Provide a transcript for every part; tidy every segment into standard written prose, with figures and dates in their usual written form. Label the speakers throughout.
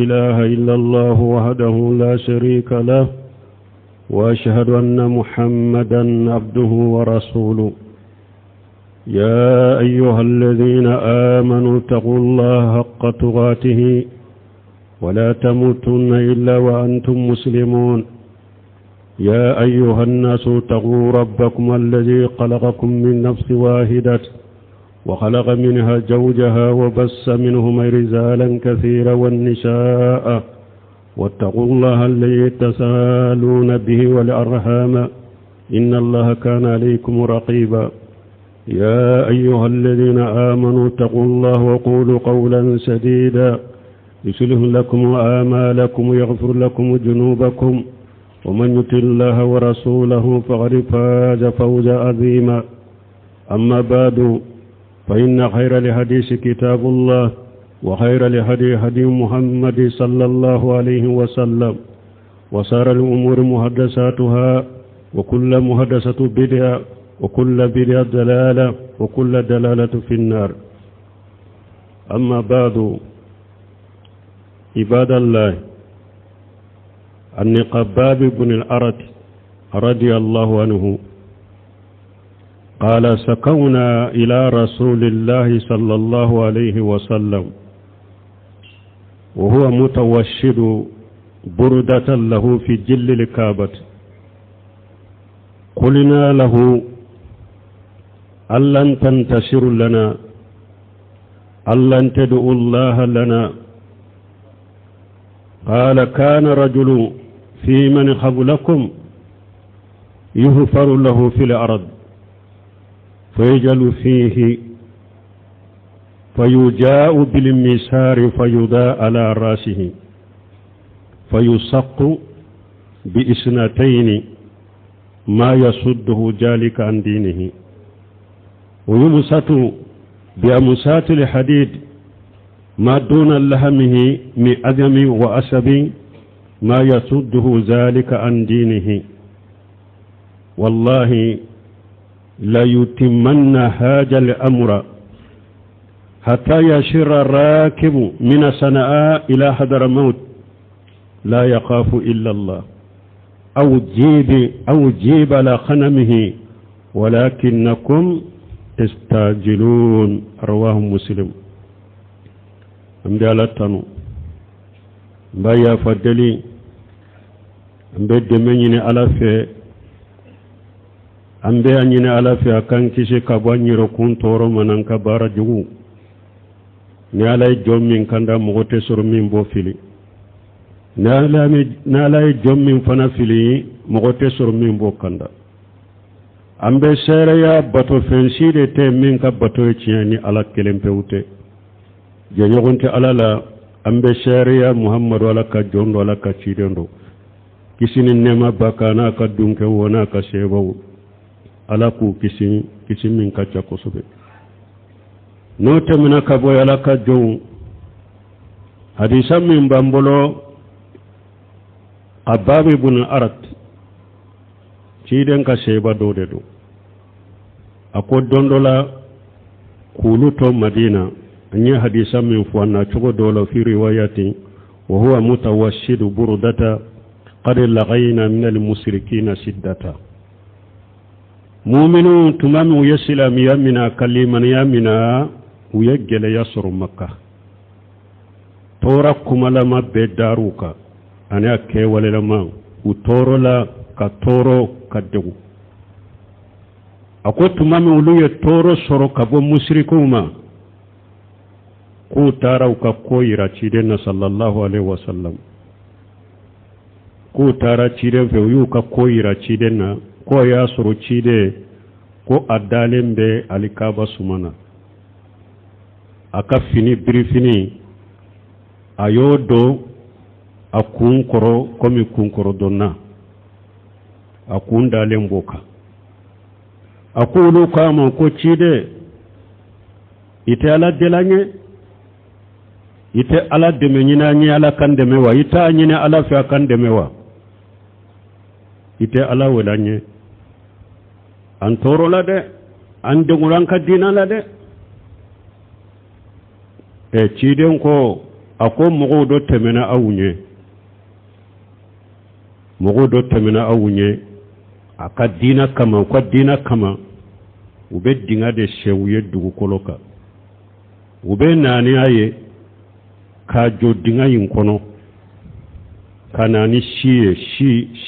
Speaker 1: إله إلا الله وحده لا شريك له وأشهد أن محمدا عبده ورسوله يا أيها الذين آمنوا اتقوا الله حق تقاته ولا تموتن إلا وأنتم مسلمون يا أيها الناس اتقوا ربكم الذي خلقكم من نفس واحدة وخلق منها زوجها وبس منهما رجالا كثيرا والنساء واتقوا الله الذي تسالون به والأرحام إن الله كان عليكم رقيبا يا أيها الذين آمنوا اتقوا الله وقولوا قولا سديدا يصلح لكم آمالكم ويغفر لكم ذنوبكم ومن يطع الله ورسوله فقد فاز فوزا عظيما أما بعد فإن خير الحديث كتاب الله وخير الهدي هدي محمد صلى الله عليه وسلم وصار الأمور محدثاتها وكل محدثة بدعة وكل بدعة دلالة وكل دلالة في النار أما بعد عباد الله أن قباب بن الأرت رضي الله عنه قال سكونا إلى رسول الله صلى الله عليه وسلم وهو متوشد بردة له في جل الكعبة قلنا له ألن تنتصر لنا ألن تدعو الله لنا قال كان رجل في من قبلكم يغفر له في الأرض فيجعل فيه فيجاء بالمسار فيضاء على رأسه فيسق بإسنتين ما يصده ذلك عن دينه ويبسط بأمسات الحديد ما دون لحمه من أدم وأسب ما يصده ذلك عن دينه والله ليتمن هذا الأمر حتى يشر الراكب من صنعاء إلى حضر موت لا يخاف إلا الله أو جيب أو جيب على خنمه ولكنكم تستعجلون رواه مسلم an bɛ ala tanu n b'a yafa deli an bɛ dɛmɛ ɲini ala fɛ an bɛ a ɲini ala fɛ a k'an kisi ka bɔ an yɛrɛkun tɔɔrɔ ma n'an ka baara jugu ni ala ye jɔn min kanda mɔgɔ tɛ sɔrɔ min b'o fili ni ala ye jɔn min fana fili mɔgɔ tɛ sɔrɔ min b'o kanda an bɛ seereya batofɛn si de tɛ min ka bato ye tiɲɛ ni ala kelen pewu tɛ jɛɲɔgɔn tɛ ala la an bɛ seereya muhamadu ala ka jɔn don ala ka ciden don kisi ni nɛɛma b'a kan n'a ka dunkɛw n'a ka sebaw ala k'u kisi kisi min ka ca kosɛbɛ n'o tɛmɛna ka bɔ ala ka jɔnw hadisa min b'an bolo Khabbab ibn Arat ciden ka seba dɔ de don a ko don dɔ la k'olu to madina an ye hadisa min fɔ a na cogo dɔ la fi riwayatin wa huwa mutawassidu burdata qad laqayna min almusrikina siddata muminu tuma min u ye silamiya mina ka limaniya mina u ye gɛlɛya sɔrɔ makka tɔɔrɔ kumalama bɛɛ dar'u kan ani a kɛwalelama u tɔɔrɔla ka tɔɔrɔ ka degun a ko tuma min olu ye tɔɔrɔ sɔrɔ ka bɔ musirikuw ma k'u taara u ka ko yira ciden na sallallahu alaihi wasallam k'u taara ciden fɛ u y'u ka ko yira ciden na k'o y'a sɔrɔ ciden ko a dalen bɛ alikaba suma na a ka fini birifini a y'o don a kun kɔrɔ komi kunkɔrɔdonna a kun dalen b'o kan a ko olu k'a ma ko ciden i tɛ ala deli an ye i tɛ ala dɛmɛ ɲini an ye ala k'an dɛmɛ wa i t'a ɲini ala fɛ a k'an dɛmɛ wa i tɛ ala wele an ye an tɔɔrɔla dɛ an degunna an ka diinɛ la dɛ ɛ ciden ko A ko mɔgɔw dɔ tɛmɛna aw ɲɛ, mɔgɔw dɔ tɛmɛna aw ɲɛ a ka diina kama, u ka diina kama, u bɛ dingɛ de sen u ye dugukolo kan. U bɛ na ni a ye k'a jɔ dingɛ in kɔnɔ, ka na ni si ye,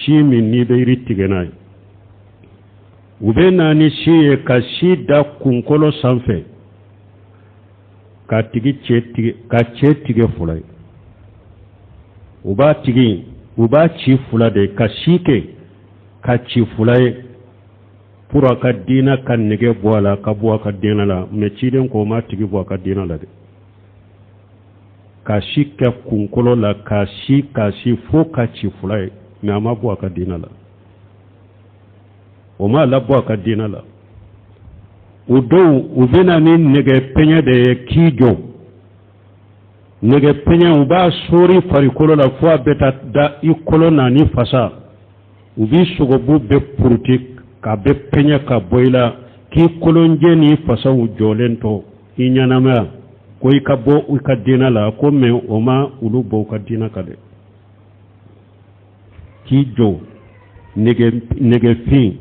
Speaker 1: si min n'i bɛ yiri tigɛ n'a ye. U bɛ na ni si ye ka si da kunkolo sanfɛ k'a tigi cɛ tigɛ, ka cɛ tigɛ fila ye. U b'a tigi, u b'a ci fila de ka si kɛ ka ci fila ye pour a ka diina ka nege bɔ a la, ka bɔ a ka diina la. Mais ciden ko o m'a tigi bɔ a ka diina la dɛ. Ka si kɛ kunkolo la, ka si, ka si fo ka ci fila ye, mais a ma bɔ a ka diina la, o m'a labɔ a ka diina la. O dɔw, u bɛ na ni nɛgɛ pɛɲɛ de ye k'i jɔ, nɛgɛ pɛɲɛ, u b'a sori farikolo la fo a bɛ taa da i kolo na ni fasa. U b'i sogobu bɛɛ puruti k'a bɛɛ pɛɲɛ ka bɔ i la, k'i kolonjɛ ni fasaw jɔlen to i ɲɛnamaya, ko i ka bɔ i ka diina la. Ko mais o ma olu bɔ u ka diina kan dɛ. K'i jɔ nɛgɛfin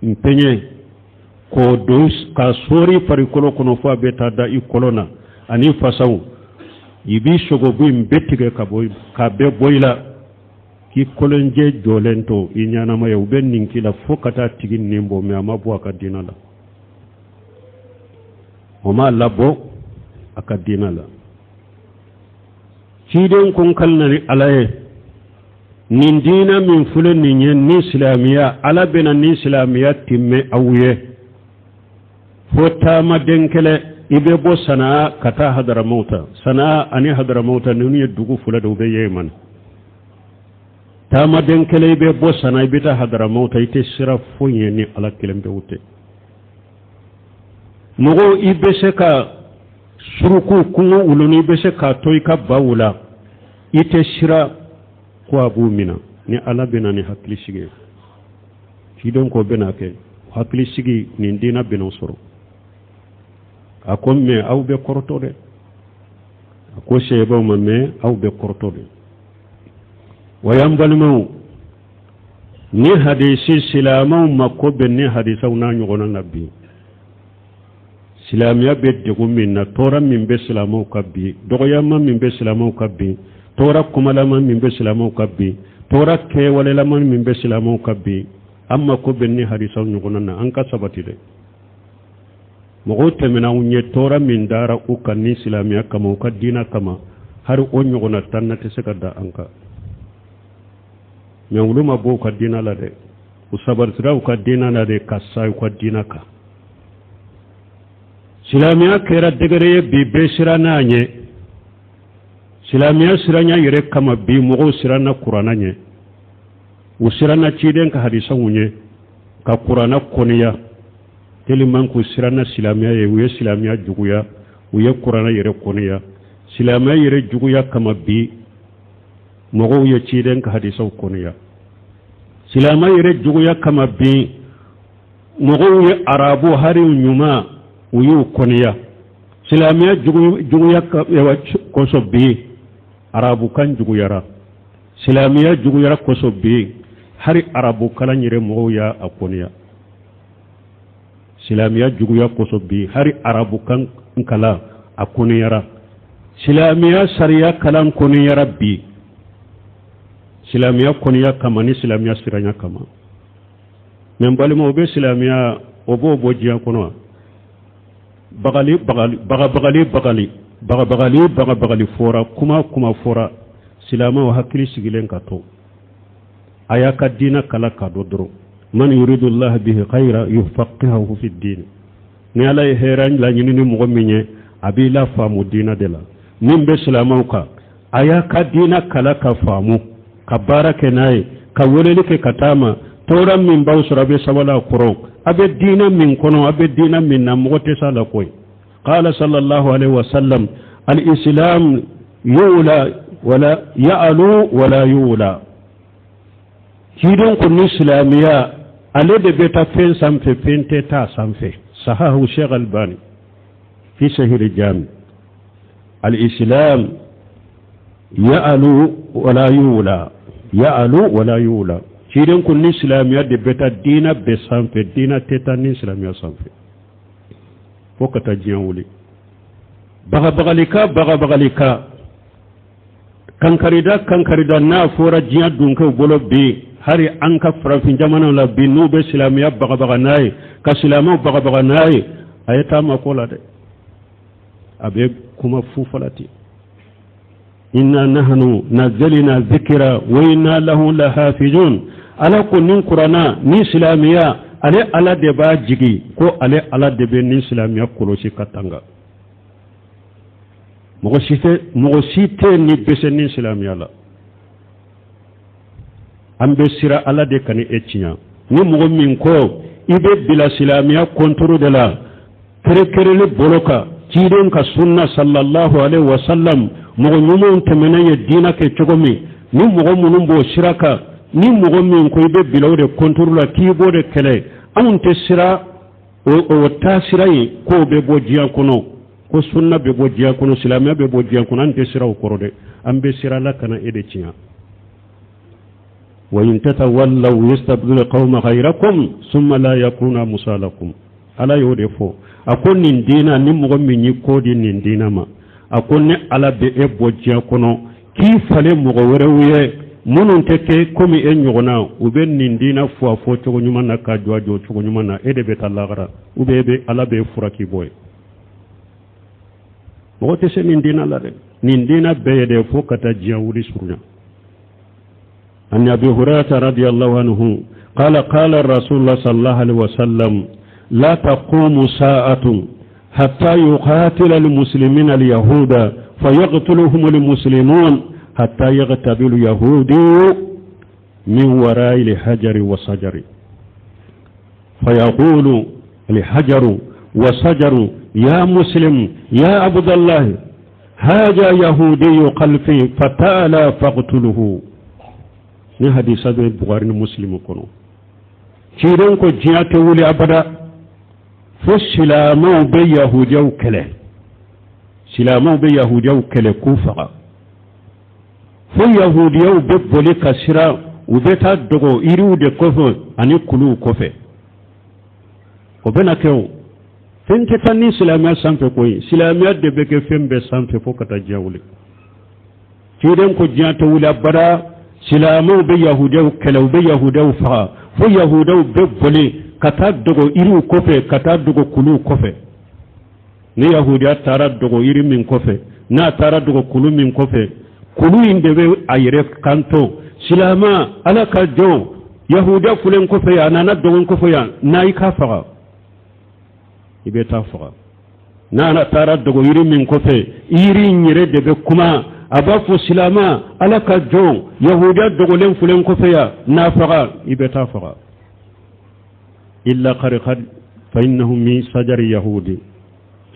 Speaker 1: pɛɲɛ k'o don ka sori farikolo kɔnɔ fo a bɛ taa da i kolo na ani fasaw, i b'i sogobu in bɛɛ tigɛ ka bɔ, k'a bɛɛ bɔ i la, k'i kolonjɛ jɔlen to i ɲɛnamaya. U bɛ nin k'i la fo ka taa tigi nin bɔ, mais a ma bɔ a ka diina la, o m'a labɔ a ka diina la. Ciden ko n kalina ni Ala ye, nin diina min filɛ nin ye, ni silamɛya, Ala bɛna ni silamɛya timmɛ aw ye fo taamaden kɛlɛ. I bɛ bɔ Sanaa ka taa Hadaramawuta. Sanaa ani Hadaramawuta, ninnu ye dugu fila de, u bɛ Yemen. Taamaden kɛlɛ, i bɛ bɔ Sanaa, i bɛ taa Hadaramawuta, i tɛ sira foyi ye ni Ala kelen pewu tɛ. Mɔgɔw, i bɛ se ka suruku kungo wuluni, i bɛ se k'a to i ka baw la, i tɛ sira ko a b'u minɛ ni Ala bɛ na ni hakili sigi ye. Ciden ko bɛna kɛ hakili sigi, nin diinɛ bɛna sɔrɔ. A ko mais aw bɛ kɔrɔtɔ dɛ. A ko seebaw ma, mais aw bɛ kɔrɔtɔ dɛ. Wa y'an balimaw, ni hadisi, silamɛw mako bɛ ni hadisaw n'a ɲɔgɔnna na bi. Silamɛya bɛ degun min na, tɔɔrɔ min bɛ silamɛw kan bi, dɔgɔyama min bɛ silamɛw kan bi, tɔɔrɔ kumalama min bɛ silamɛw kan bi, tɔɔrɔ kɛwalelama min bɛ silamɛw kan bi, an mako bɛ ni hadisaw ɲɔgɔnna na. An ka sabati dɛ. Mɔgɔw tɛmɛna anw ɲɛ, tɔɔrɔ min dara u kan ni silamɛya kama, u ka diinɛ kama, hari o ɲɔgɔnna tan na tɛ se ka da an kan. Mais olu ma bɔ u ka diinɛ la dɛ, u sabatira u ka diinɛ la de ka sa u ka diinɛ kan. Silamɛya kɛra dɛgɛrɛ ye bi, bɛɛ siranna a ɲɛ. Silamɛya siranya yɛrɛ kama bi, mɔgɔw siranna Kuranna ɲɛ, u siranna ciden ka hadisaw ɲɛ, ka Kuranna kɔniya, tellement k'u siranna silamɛya ye. U ye silamɛya juguya, u ye Kuranna yɛrɛ kɔniya. Silamɛya yɛrɛ juguya kama bi, mɔgɔw ye ciden ka hadisaw kɔniya. Silamɛya yɛrɛ juguya kama bi, mɔgɔw ye arabu hari ɲuman, u y'u kɔniya. Silamɛya juguya kosɔn bi, arabukan juguyara. Silamɛya juguyara kosɔn bi, hari arabu kalan yɛrɛ, mɔgɔw y'a kɔniya. Silamɛya juguya kosɔn bi, hari arabukan kalan a kɔniyara. Silamɛya sariya kalan kɔniyara bi, silamɛya kɔniya kama ni silamɛya siranya kama. Mais n balimaw, bɛ silamɛya o b'o bɔ diɲɛ kɔnɔ wa? Bagali bagali bagabagali bagali bagabagali bagabagali fɔra, kuma kuma fɔra, silamɛw hakili sigilen ka to. A y'a ka diinɛ kala ka dɔn dɔrɔn. Man yuridullah bihi khayra yufaqihahu fi din. Ni Ala ye hɛrɛ laɲini ni mɔgɔ min ye, a b'i la faamu diinɛ de la. Min bɛ silamɛw kan, a y'a ka diinɛ kala ka faamu, ka baara kɛ n'a ye, ka weleli kɛ ka taa ma. Tɔɔrɔ min b'aw sɔrɔ, a bɛ sabali a kɔrɔ. A bɛ diinɛ min kɔnɔ, a bɛ diinɛ min na, mɔgɔ tɛ s'a la koyi. Qala sallallahu alaihi wasallam: al-islam yula wala ya'lu wala yula. Ciden ko ni silamɛya, ale de bɛ taa fɛn sanfɛ, fɛn tɛ taa sanfɛ. Sahahu Sheikh Albani fi sahih jami. Al-islam. Ya'alu wala yula, ya'alu wala yula. Ciden ko ni silamɛya de bɛ taa diina bɛɛ sanfɛ, diina tɛ taa ni silamɛya sanfɛ fo ka taa diɲɛ wuli. Bagabagalika bagabagalika, kankarida kankarida, n'a fɔra diɲɛ dunkɛw bolo bi, hali an ka farafin jamanaw la bi, n'u bɛ silamɛya bagabaga n'a ye, ka silamɛw bagabaga n'a ye, a ye taa mako la dɛ, a bɛ kuma fu fɔla ten. Inna nahnu nazzalna zikra wa inna lahu lahafizun. Ala ko nin kuranna ni silamɛya, ale Ala de b'a jigi, ko ale Ala de bɛ nin silamɛya kɔlɔsi ka tanga. Mɔgɔ si tɛ, mɔgɔ si tɛ ni bɛ se nin silamɛya la. An bɛ siran Ala de kana e tiɲɛ. Ni mɔgɔ min ko i bɛ bila silamɛya kɔntoro de la, kerekereli bolo kan, ciden ka sunna sallallahu alaihi wa sallam, mɔgɔ ɲumanw tɛmɛnen ye diinɛ kɛ cogo min, ni mɔgɔ minnu b'o sira kan, ni mɔgɔ min ko i bɛ bila o de kɔntoro la, k'i b'o de kɛlɛ, anw tɛ siran o taasira ye k'o bɛ bɔ diɲɛ kɔnɔ, ko sunna bɛ bɔ diɲɛ kɔnɔ, silamɛya bɛ bɔ diɲɛ kɔnɔ. An tɛ siran o kɔrɔ dɛ, an bɛ siran Ala kana e de tiɲɛ. Wa in tatawallaw yastabdil qawma ghayrakum summa la yakunu amsalakum. Ala y'o de fɔ, a ko nin diina, ni mɔgɔ min y'i kɔ di nin diina ma, a ko ne Ala bɛ e bɔ diɲɛ kɔnɔ k'i falen mɔgɔ wɛrɛw ye minnu tɛ kɛ komi e ɲɔgɔnna. U bɛ nin diina fɔ a fɔ cogo ɲuman na, ka jɔ a jɔ cogo ɲuman na. E de bɛ taa lahara, ou bien e bɛ Ala bɛ fura k'i bɔ ye. Mɔgɔ tɛ se nin diina la dɛ, nin diina bɛɛ ye de fo ka taa diɲɛ wuli surunya. عن أبي هريرة رضي الله عنه قال قال رسول الله صلى الله عليه وسلم لا تقوم ساعة حتى يقاتل المسلمين اليهود فيقتلهم المسلمون حتى يغتبل اليهودي من وراء الحجر والشجر فيقول الحجر والشجر يا مسلم يا عبد الله هذا يهودي خلفي فتعالى فاقتله. Ni hadisa bɛ Bukhari ni Muslim kɔnɔ. Ciden ko diɲɛ tɛ wuli abada fo silamɛw bɛ yahudiyaw kɛlɛ, silamɛw bɛ yahudiyaw kɛlɛ k'u faga, fo yahudiyaw bɛ boli ka siran, u bɛ taa dogo yiriw de kɔfɛ ani kuluw kɔfɛ. O bɛna kɛ o. Fɛn tɛ taa ni silamɛya sanfɛ koyi, silamɛya de bɛ kɛ fɛn bɛɛ sanfɛ fo ka taa diɲɛ wuli. Ciden ko diɲɛ tɛ wuli abada silamɛw bɛ yahudiyaw kɛlɛ, u bɛ yahudiyaw faga, fo yahudiyaw bɛ boli ka taa dogo yiriw kɔfɛ, ka taa dogo kuluw kɔfɛ. Ni yahudiya taara dogo yiri min kɔfɛ, n'a taara dogo kulu min kɔfɛ, kulu in de bɛ a yɛrɛ kanto: silamɛ, Ala ka jɔn, yahudiya fulen kɔfɛ yan, a nana dogo kɔfɛ yan, n'a i k'a faga, i bɛ taa faga. N'a taara dogo yiri min kɔfɛ, yiri in yɛrɛ de bɛ kuma, a b'a fɔ: silamɛ, Ala ka jɔn, yahudiya dogolen fulen kɔfɛ yan, n'a faga, i bɛ taa faga. Illa gharqad fa innahu min sajari yahudi.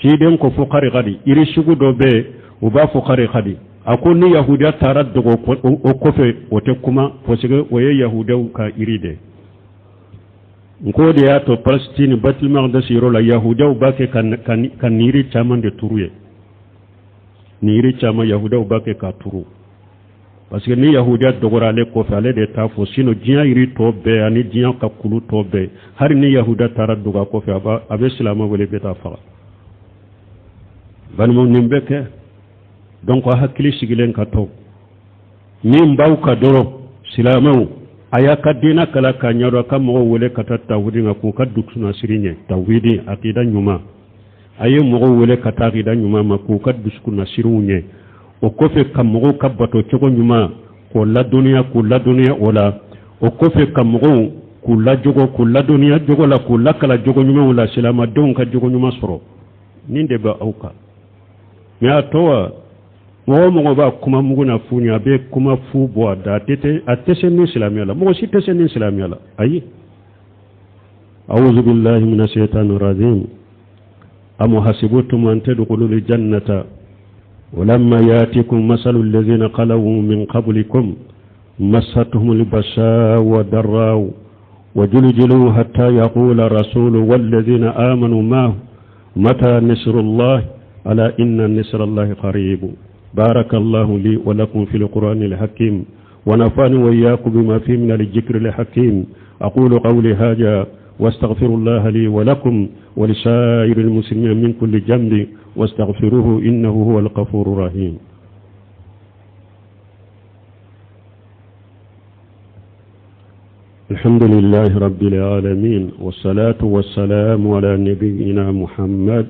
Speaker 1: Ciden ko fo gharqadi, yiri sugu dɔ bɛ yen, u b'a fɔ gharqadi. A ko ni yahudiya taara dogo o kɔfɛ, o tɛ kuma, parce que o ye yahudiyaw ka yiri de. N ko de y'a to Palestine, Baitul Maqdis yɔrɔ la, yahudiyaw b'a kɛ ka nin yiri caman de turu ye. Nin yiri caman, yahudiyaw b'a kɛ k'a turu, parce que ni yahudiya dɔgɔra ale kɔfɛ, ale de t'a fɔ. Sinon diɲɛ yiri tɔ bɛɛ ani diɲɛ ka kulu tɔ bɛɛ, hali ni yahudiya taara dogo a kɔfɛ, a bɛ silamɛ wele, bɛ taa faga. Balimaw, nin bɛ kɛ. Donc a hakili sigilen ka to min b'aw ka dɔrɔn, silamɛw, a y'a ka diinɛ kalan k'a ɲɛdɔn, a ka mɔgɔw wele ka taa tawhidi kan, k'u ka dusukunnasiri ɲɛ, tawhidi, akida ɲuman. A ye mɔgɔw wele ka taa akida ɲuman ma, k'u ka dusukunnasiriw ɲɛ. O kɔfɛ, ka mɔgɔw ka bato cogo ɲuman k'o ladɔnniya, k'u ladɔnniya o la. O kɔfɛ, ka mɔgɔw k'u lajogo, k'u ladɔnniya jogo la, k'u lakala jogo ɲumanw la, silamɛdenw ka jogo ɲuman sɔrɔ. Nin de bɛ aw kan. Mais a tɔ wa, mɔgɔ o mɔgɔ b'a kuma mugu na fu ɲɛ, a bɛ kuma fu bɔ a da, a tɛ se ni silamɛya la. Mɔgɔ si tɛ se ni silamɛya la, ayi. أعوذ بالله من الشيطان الرجيم أم حسبتم أن تدخلوا الجنة ولما يأتكم مثل الذين خلوا من قبلكم مستهم البأساء والضراء وزلزلوا حتى يقول الرسول والذين آمنوا معه متى نصر الله ألا إن نصر الله قريب. بارك الله لي ولكم في القرآن الحكيم ونفعني وإياكم بما فيه من الذكر الحكيم أقول قولي هذا واستغفر الله لي ولكم ولسائر المسلمين من كل جنب واستغفروه إنه هو الغفور الرحيم الحمد لله رب العالمين والصلاة والسلام على نبينا محمد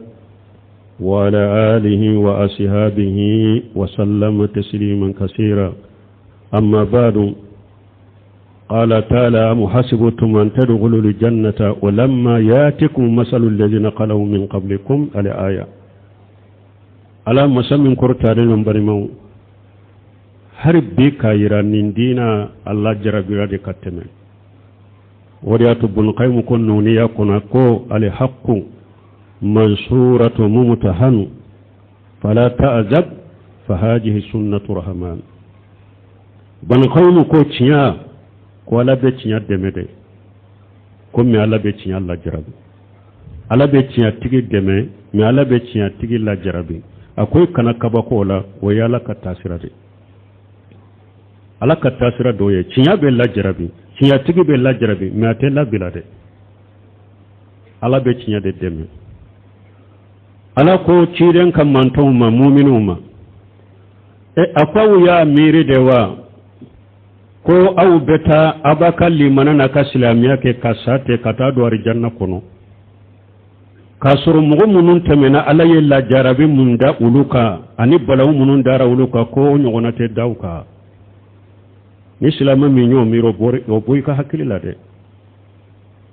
Speaker 1: وعلى آله وأصحابه وسلم تسليما كثيرا أما بعد قال تعالى أم حسبتم أن تدخلوا الجنة ولما ياتكم مثل الذين خلوا من قبلكم الآية ala masa min kɔrɔtalen don balimaw hari bi k'a yira nin diina a lajarabira de ka tɛmɛ o de y'a to bunukayimu ko nuniya kɔnɔ ko alhaku mansuratu mumtahanu fala ta'jab fa hajihi sunnatu rahman bunukayimu ko tiɲɛ ko ala bɛ tiɲɛ dɛmɛ dɛ komi ala bɛ tiɲɛ lajarabi ala bɛ tiɲɛtigi dɛmɛ mɛ ala bɛ tiɲɛtigi lajarabi a ko i kana kabako o la o ye ala ka taasira de ala ka taasira dɔ ye tiɲɛ bɛ lajarabi tiɲɛtigi bɛ lajarabi mɛ a tɛ labila dɛ ala bɛ tiɲɛ de dɛmɛ ala ko ciden ka mantɔnw ma muminw ma e a ko aw y'a miiri de wa ko aw bɛ taa aw b'a ka limana n'a ka silamɛya kɛ ka sa ten ka taa don arijanna kɔnɔ k'a sɔrɔ mɔgɔ minnu tɛmɛna ala ye lajarabi mun da olu kan ani balawu minnu dara olu kan ko o ɲɔgɔnna tɛ da u kan ni silamɛ min y'o miiri o bɔ i ka hakili la dɛ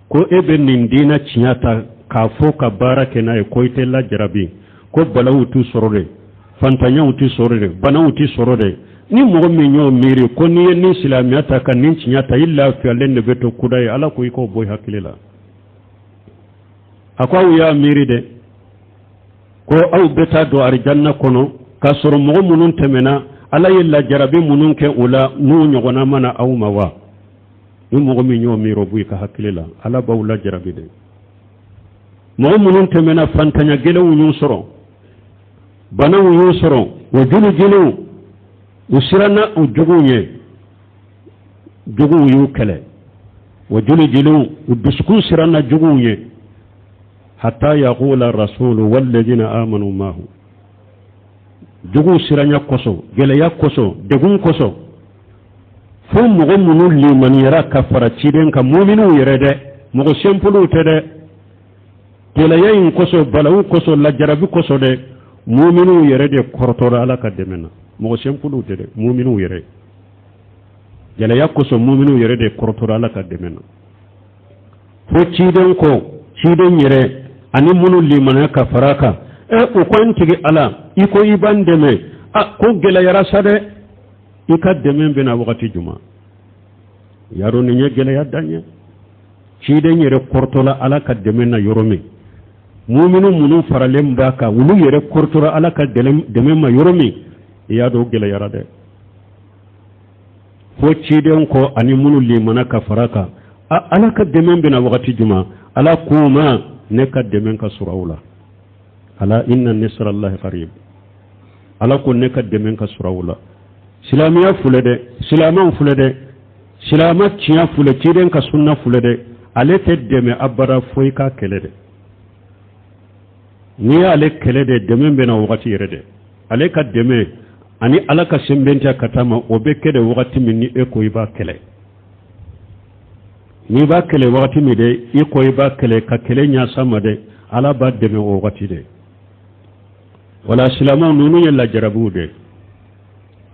Speaker 1: ko e bɛ nin diinɛ tiɲɛ ta k'a fɔ ka baara kɛ n'a ye ko i tɛ lajarabi ko balawu t'u sɔrɔ dɛ fantanyaw t'i sɔrɔ dɛ banaw t'i sɔrɔ dɛ ni mɔgɔ min y'o miiri ko n'i ye nin silamɛya ta ka nin tiɲɛ ta i lafiyalen de bɛ to kuda ye ala ko i k'o bɔ i hakili la a ko aw y'a miiri dɛ ko aw bɛ taa don arijanna kɔnɔ k'a sɔrɔ mɔgɔ minnu tɛmɛna ala ye lajarabi minnu kɛ u la n'u ɲɔgɔnna ma na aw ma wa ni mɔgɔ min y'o miiri o bɔ i ka hakili la ala b'aw lajarabi dɛ mɔgɔ minnu tɛmɛna fantanya gɛlɛnw y'u sɔrɔ banaw y'u sɔrɔ wa julujuluw u siranna u juguw ɲɛ juguw y'u kɛlɛ wa julujuluw u dusukun siranna juguw ɲɛ hatta yaqula rasulu walladina amanu mahu juguw siranya kosɔn gɛlɛya kosɔn degun kosɔn fo mɔgɔ minnu limaniyara ka fara ciden kan muminiw yɛrɛ dɛ mɔgɔ sɛnpuluw tɛ dɛ gɛlɛya in kosɔn balawu kosɔn lajarabi kosɔn dɛ muminiw yɛrɛ de kɔrɔtɔra ala ka dɛmɛ na mɔgɔ sɛnpuluw tɛ dɛ muminiw yɛrɛ gɛlɛya kosɔn muminiw yɛrɛ de kɔrɔtɔra ala ka dɛmɛ na fo ciden ko ciden yɛrɛ ani minnu limaniya ka fara a kan ɛ u ko an tigi ala i ko i b'an dɛmɛ a ko gɛlɛyara sa dɛ i ka dɛmɛ bɛna wagati jumɛn yarɔ nin ye gɛlɛya dan ye ciden yɛrɛ kɔrɔtɔla ala ka dɛmɛ na yɔrɔ min muminu minnu faralen b'a kan olu yɛrɛ kɔrɔtɔla ala ka dɛmɛ ma yɔrɔ min i y'a dɔn gɛlɛyara dɛ fo ciden ko ani minnu limana ka fara kan ala ka dɛmɛ bɛna wagati jumɛn ala k'u ma ne ka dɛmɛ ka surun aw la ala inna nisrallahi qarib ala ko ne ka dɛmɛ ka surun aw la silamɛya filɛ dɛ silamɛw filɛ dɛ silamɛ tiɲɛ filɛ ciden ka sunna filɛ dɛ ale tɛ dɛmɛ abada fo i k'a kɛlɛ dɛ n'i y'ale kɛlɛ dɛ dɛmɛ bɛ na wagati yɛrɛ dɛ ale ka dɛmɛ ani ala ka sɛmɛntiya ka taa ma o bɛ kɛ de wagati min ni e ko i b'a kɛlɛ n'i b'a kɛlɛ wagati min dɛ i ko i b'a kɛlɛ ka kɛlɛ ɲɛs'a ma dɛ ala b'a dɛmɛ o wagati dɛ wala silamɛw ninnu ye lajarabiw dɛ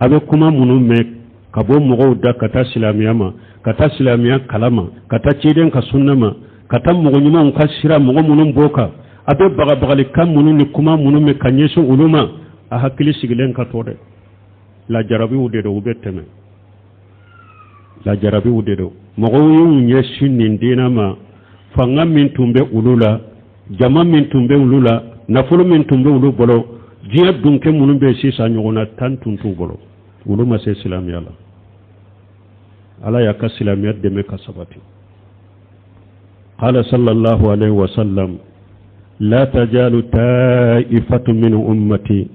Speaker 1: a bɛ kuma minnu mɛn ka bɔ mɔgɔw da ka taa silamɛya ma ka taa silamɛya kalan ma ka taa ciden ka sunna ma ka taa mɔgɔ ɲumanw ka sira mɔgɔ minnu b'o kan a bɛ bagabagalikan minnu ni kuma minnu mɛn ka ɲɛsin olu ma a hakili sigilen ka to dɛ lajarabiw de don u bɛ tɛmɛ lajarabiw de don mɔgɔw y'u ɲɛsin nin diinɛ ma fanga min tun bɛ olu la jama min tun bɛ olu la nafolo min tun bɛ olu bolo diɲɛ dunkɛ minnu bɛ sisan ɲɔgɔnna tan tun t'u bolo olu ma se silamɛya la ala y'a ka silamɛya dɛmɛ ka sabati qala sallallahu alaihi wa sallam la tajalu ta'ifatu min ummati.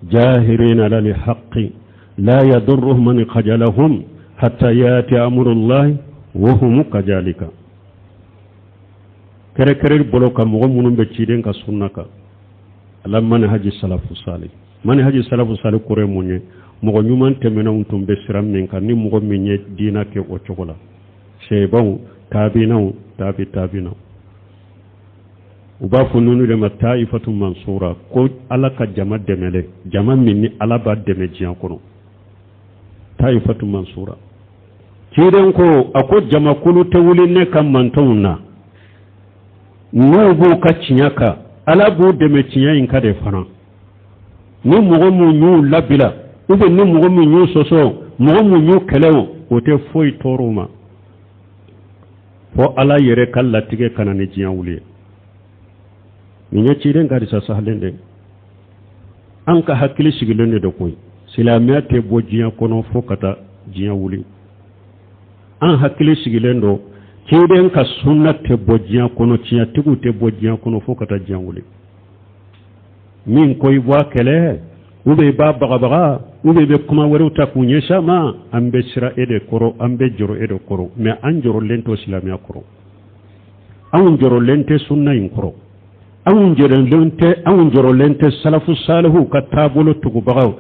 Speaker 1: jahirina ala alhaqi la yadurruhum man khajalahum hatta yati amrullahi wa hum kadhalika. Kɛrɛkɛrɛ bolo ka mɔgɔ minnu bɛ ciden ka sunna kan, ala manhaji salafu salih. Manhaji salafu salih kɔrɔ ye mun ye? Mɔgɔ ɲuman tɛmɛnenw tun bɛ sira min kan, ni mɔgɔ min ye diina kɛ o cogo la, sebaw, taabinaw, taabi taabinaw, u b'a fɔ ninnu de ma taifatu mansura, ko Ala ka jama dɛmɛlen, jama min ni Ala b'a dɛmɛ diɲɛ kɔnɔ, taifatu mansura. Ciden ko, a ko jamakulu tɛ wuli ne ka mantɔnw na n'u b'u ka tiɲɛ kan, Ala b'u dɛmɛ tiɲɛ in kan de fana. Ni mɔgɔ min y'u labila, ou bien ni mɔgɔ min y'u sɔsɔ, mɔgɔ min y'u kɛlɛ, o tɛ foyi tɔɔrɔ u ma fo Ala yɛrɛ ka latigɛ ka na ni diɲɛ wuli ye. Nin ye ciden ka hadisa sahalen de. An ka hakili sigilen de don koyi, silamɛya tɛ bɔ diɲɛ kɔnɔ fo ka taa diɲɛ wuli. An hakili sigilen don, ciden ka sunna tɛ bɔ diɲɛ kɔnɔ, tiɲɛtigiw tɛ bɔ diɲɛ kɔnɔ fo ka taa diɲɛ wuli. Min ko i b'a kɛlɛ, ou bien i b'a bagabaga, ou bien i bɛ kuma wɛrɛw ta k'u ɲɛsin a ma, an bɛ siran e de kɔrɔ, an bɛ jɔrɔ e de kɔrɔ. Mais an jɔrɔlen tɛ silamɛya kɔrɔ, anw jɔrɔlen tɛ sunna in kɔrɔ, anw jɔrɔlen tɛ salafu salihu ka taabolo tugubagaw,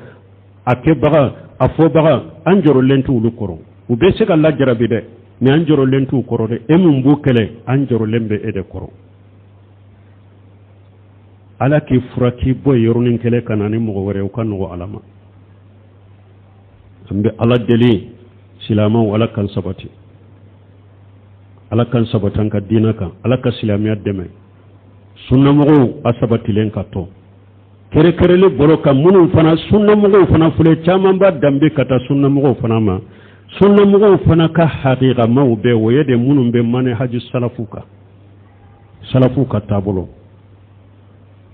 Speaker 1: a kɛbaga, a fɔbaga, an jɔrɔlen tɛ olu kɔrɔ. U bɛ se ka lajarabi dɛ, mais an jɔrɔlen t'u kɔrɔ dɛ. E min b'u kɛlɛ, an jɔrɔlen bɛ e de kɔrɔ. Ala k'i fura k'i bɔ yɔrɔnin kɛlɛ ka na ni mɔgɔ wɛrɛ, o ka nɔgɔ Ala ma. An bɛ Ala deli, silamɛw, Ala kan sabati, Ala kan sabati an ka diinɛ kan, Ala ka silamɛya dɛmɛ, sunnamɔgɔw a sabatilen ka to kɛrɛkɛrɛli bolo kan. Minnu fana sunnamɔgɔw fana filɛ, caman b'a danbe ka taa sunnamɔgɔw fana ma. Sunnamɔgɔw fana ka hakikamaw bɛ, o ye de minnu bɛ manhaji salafu kan, salafu ka taabolo.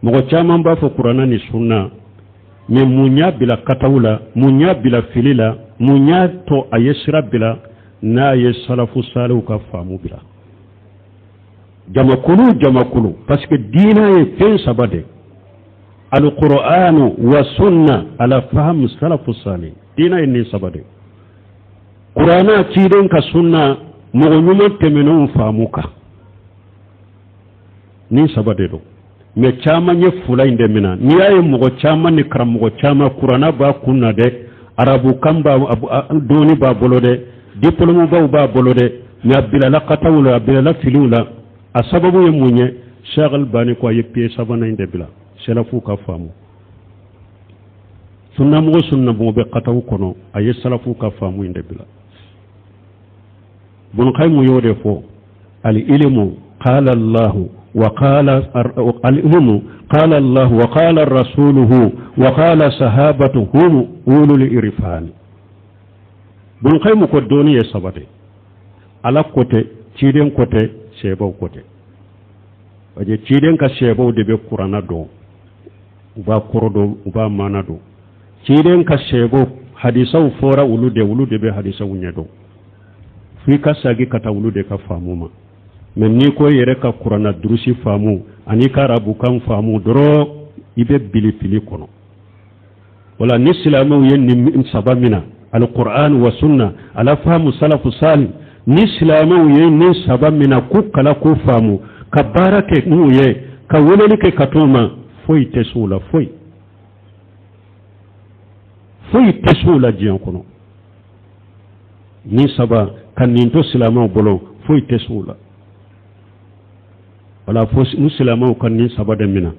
Speaker 1: Mɔgɔ caman b'a fɔ kuranna ni sunna, mais mun y'a bila kataw la? Mun y'a bila fili la? Mun y'a to a ye sira bila n'a ye salafu saliw ka faamu bila? Jamakulu, jamakulu, parce que diinɛ ye fɛn saba de: alqur'anu wa sunna ala fahamu salafu salih. Diinɛ ye nin saba de: kuranna, ciden ka sunna, mɔgɔ ɲuman tɛmɛnenw faamu kan. Nin saba de don. Mais caman ye fula in de mina. N'i y'a ye mɔgɔ caman ni karamɔgɔ caman, kuranna b'a kun na dɛ, arabukan b'a dɔɔni b'a bolo dɛ, diplôme baw b'a bolo dɛ, mais a bilala kataw la, a bilala filiw la. A sababu ye mun ye? Cheikh Albani ko a ye pied sabanan in de bila, salafu ka faamu. Sunnamɔgɔ, sunnamɔgɔ bɛ kataw kɔnɔ, a ye salafu ka faamu in de bila. Ibn Qayyim y'o de fɔ: al-ilmu qala Allahu wa qala al-ilmu qala Allahu wa qala rasuluhu wa qala sahabatu hum ulul irfan. Ibn Qayyim ko dɔnni ye saba de: Ala ko tɛ, ciden ko tɛ, sɛbaw ko tɛ. Parce que ciden ka sɛbaw de bɛ kuranna dɔn, u b'a kɔrɔ dɔn, u b'a maana dɔn. Ciden ka sɛbaw hadisaw fɔra olu de, olu de bɛ hadisaw ɲɛdɔn. F'i ka sagi ka taa olu de ka faamu ma. Mais n'i ko i yɛrɛ ka kuranna durusi faamu ani ka arabukan faamu dɔrɔn, i bɛ bili fili kɔnɔ. Wala ni silamɛw ye nin saba min na, alquran wa sunna ala fahamu salafu salih, ni silamɛw ye nin saba min na, k'u kala, k'u faamu, ka baara kɛ n'u ye, ka weleli kɛ ka t'u ma, foyi tɛ s'u la, foyi foyi tɛ s'u la diɲɛ kɔnɔ. Nin saba ka nin to silamɛw bolo, foyi tɛ s'u la. Wala fo ni silamɛw ka nin saba de minɛ,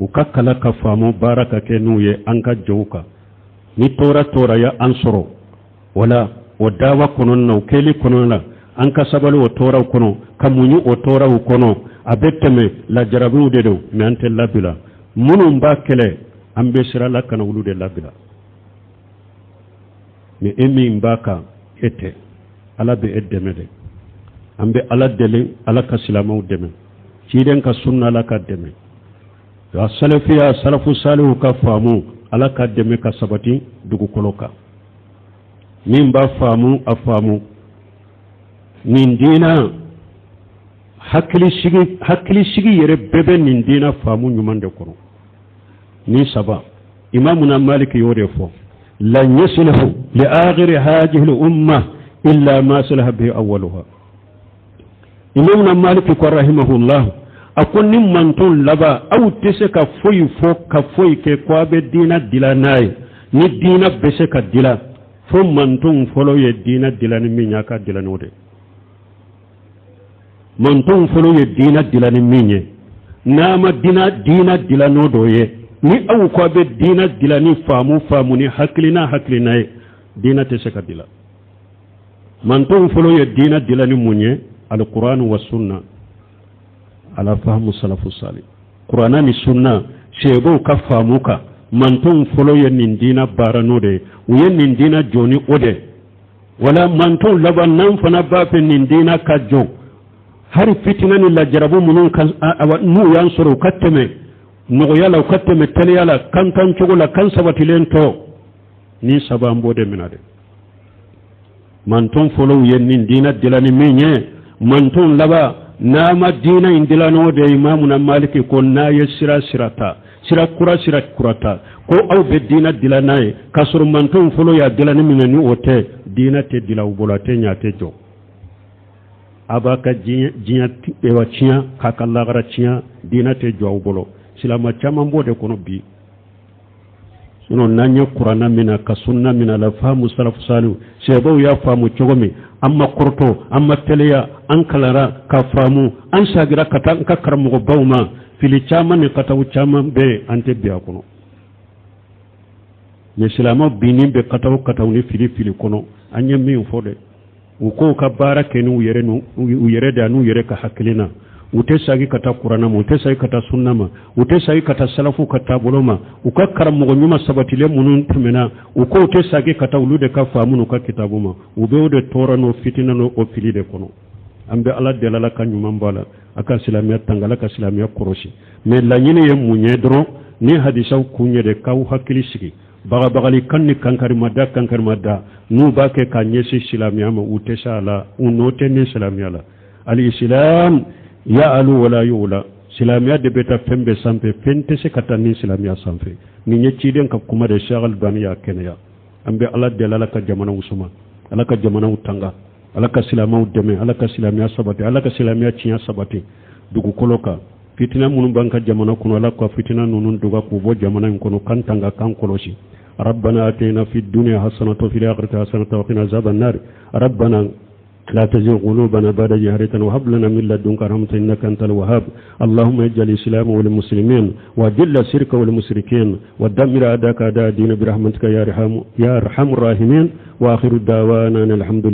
Speaker 1: u ka kala, ka faamu, baara ka kɛ n'u ye an ka jɔw kan. Ni tɔɔrɔ tɔɔrɔ ya an sɔrɔ, wala o dawa kɔnɔna na, o kɛli kɔnɔna na, an ka sabali o tɔɔrɔw kɔnɔ, ka muɲu o tɔɔrɔw kɔnɔ. A bɛ tɛmɛ, lajarabiw de don, mais an tɛ labila. Minnu b'a kɛlɛ, an bɛ sira la kana olu de labila. Mais e min b'a kan, e tɛ, Ala bɛ e dɛmɛ de. An bɛ Ala deli, Ala ka silamɛw dɛmɛ, ciden ka sunna, Ala ka dɛmɛ, a salafiya, salafu salihu ka faamu, Ala ka dɛmɛ ka sabati dugukolo kan. Min b'a faamu, a faamu nin diina hakilisigi, hakilisigi yɛrɛ bɛɛ bɛ nin diina faamu ɲuman de kɔnɔ. Ni saba, imamuna Maliki y'o de fɔ: lan yasluhu li akhiri hadhihi al-umma illa ma salaha bihi awwaluha. Imamuna Maliki ko rahimahullah, a ko ni manton laban, aw tɛ se ka foyi fɔ ka foyi kɛ ko a bɛ diina dila n'a ye. Ni diina bɛ se ka dila, fo manton fɔlɔ ye diina dila ni min ye, a ka dila n'o de. Manton fɔlɔ ye diina dila ni min ye, n'a ma diina dila n'o dɔ ye, ni aw ko a bɛ diina dila ni faamu faamu ni hakilina hakilina ye, diina tɛ se ka dila. Manton fɔlɔ ye diina dila ni mun ye? Alquran wa sunna ala fahamu salafu sali. Kurana ni sunna, seebaw ka faamu kan, manton fɔlɔ ye nin diina baara n'o de ye, u ye nin diina jɔ ni o de. Wala manton laban, n'an fana b'a fɛ nin diina ka jɔ, hari fitina ni lajarabu minnu kan n'u y'an sɔrɔ, u ka tɛmɛ nɔgɔya la, u ka tɛmɛ teliya la, kan tan cogo la, kan sabatilen tɔ ni saba, an b'o de minɛ dɛ. Manton fɔlɔw ye nin diina dila ni min ye, manton laban n'a ma diina in dila n'o de ye, imamuna Maliki ko n'a ye sira sira ta, sira kura sira kura ta, ko aw bɛ diina dila n'a ye, k'a sɔrɔ manton fɔlɔ y'a dila ni min ye, ni o tɛ, diina tɛ dila u bolo, a tɛ ɲɛ, a tɛ jɔ. A b'a ka diɲɛ tiɲɛ k'a ka lagara tiɲɛ, diina tɛ jɔ aw bolo. Silama caman b'o de kɔnɔ bi. Sinon n'an ye kuranna minɛ ka sunna minɛ la faamu salafu salihu, sɛbɛw y'a faamu cogo min, an ma kɔrɔtɔ, an ma teliya, an kalara ka faamu, an sagira ka taa an ka karamɔgɔbaw ma, fili caman ni kataw caman bɛ yen, an tɛ bin a kɔnɔ. Mɛ silamɛw binnen bɛ kataw kataw ni fili fili kɔnɔ. An ye min fɔ dɛ, u k'u ka baara kɛ n'u yɛrɛ u yɛrɛ de n'u yɛrɛ ka hakilina, u tɛ sagi ka taa kuranna ma, u tɛ sagi ka taa sunna ma, u tɛ sagi ka taa salafu ka taabolo ma, u ka karamɔgɔ ɲuman sabatilen minnu tɛmɛna, u k'u tɛ sagi ka taa olu de ka faamu n'u ka kitabu ma. U bɛ o de tɔɔrɔ n'o fitina n'o fili de kɔnɔ. An bɛ Ala deli, Ala ka ɲuman bɔ a la, a ka silamɛya tanga, Ala ka silamɛya kɔrɔsi. Mɛ laɲini ye mun ye dɔrɔn? Ni hadisaw kun ye de k'aw hakili sigi. Bagabagali kan ni kankarimada kankarimada n'u b'a kɛ k'a ɲɛsin silamɛya ma, u tɛ se a la, u n'o tɛ ni silamɛya la. Al-islam ya'lu wala yu'la. Silamɛya de bɛ taa fɛn bɛɛ sanfɛ, fɛn tɛ se ka taa ni silamɛya sanfɛ. Nin ye ciden ka kuma de, Cheikh Albani y'a kɛnɛya. An bɛ Ala deli, Ala ka jamanaw suma, Ala ka jamanaw tanga, Ala ka silamɛw dɛmɛ, Ala ka silamɛya sabati, Ala ka silamɛya tiɲɛ sabati dugukolo kan. Fitina minnu b'an ka jamana kɔnɔ, Ala ka fitina ninnu dɔgɔ k'u bɔ jamana in kɔnɔ, kan tanga, kan kɔlɔsi. ربنا آتنا في الدنيا حسنة وفي الآخرة حسنة وقنا عذاب النار. ربنا لا تزغ قلوبنا بعد إذ هديتنا وهب لنا من لدنك رحمة إنك أنت الوهاب. اللهم اجعل الإسلام والمسلمين، وأذل الشرك والمشركين، ودمر أعداءك أعداء الدين برحمتك يا أرحم الراحمين. وآخر دعوانا أن الحمد